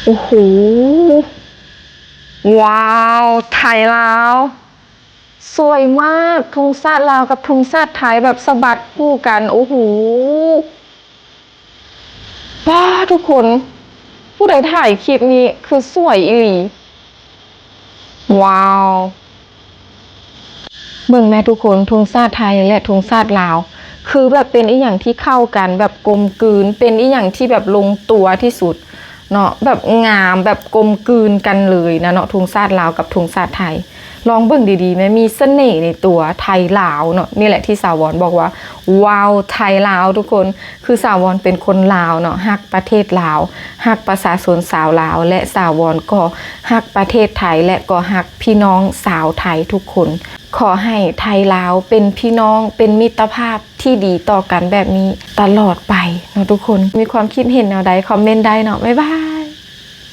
ໂອ້ໂຫ ວ້າວ ໄທລາວ ສວຍມາກ ທຸງຊາດລາວກັບທຸງຊາດໄທແບບສະບັດຄູ່ກັນ ໂອ້ໂຫ ປ້າ ທຸກຄົນ ຜູ້ໃດຖ່າຍຄລິບນີ້ຄືສວຍອີ່ຫຼີ ວ້າວ ເບິ່ງແມ້ທຸກຄົນ ທຸງຊາດໄທ ແລະ ທຸງຊາດລາວ ຄືແບບເປັນອີ່ຫຍັງທີ່ເຂົ້າກັນແບບກົມກືນ ເປັນອີ່ຫຍັງທີ່ແບບລົງຕົວທີ່ສຸດເນາະ ແບບງາມ ແບບກົມກືນກັນເລີຍນະເນາະ ທຸງຊາດລາວກັບທຸງຊາດໄທ ລອງເບິ່ງດີໆແມ້ ມີສະເໜ່ໃນຕົວ ໄທລາວເນາະ ນີ້ແຫຼະທີ່ສາວອນບອກວ່າ ວ້າວ ໄທລາວ ທຸກຄົນ ຄືສາວອນເປັນຄົນລາວເນາະ ຮັກປະເທດລາວ ຮັກປະຊາຊົນຊາວລາວ ແລະ ສາວອນກໍຮັກປະເທດໄທ ແລະ ກໍຮັກພີ່ນ້ອງຊາວໄທທຸກຄົນ ຂໍໃຫ້ໄທລາວເປັນພີ່ນ້ອງ ເປັນມິດຕະພາບທີ່ດີຕໍ່ກັນແບບນີ້ຕະຫຼອດໄປເນາະທຸກຄົນ ມີຄວາມຄິດເຫັນແນວໃດ ຄອມເມັນໄດ້ເນາະ ບາຍບາຍ.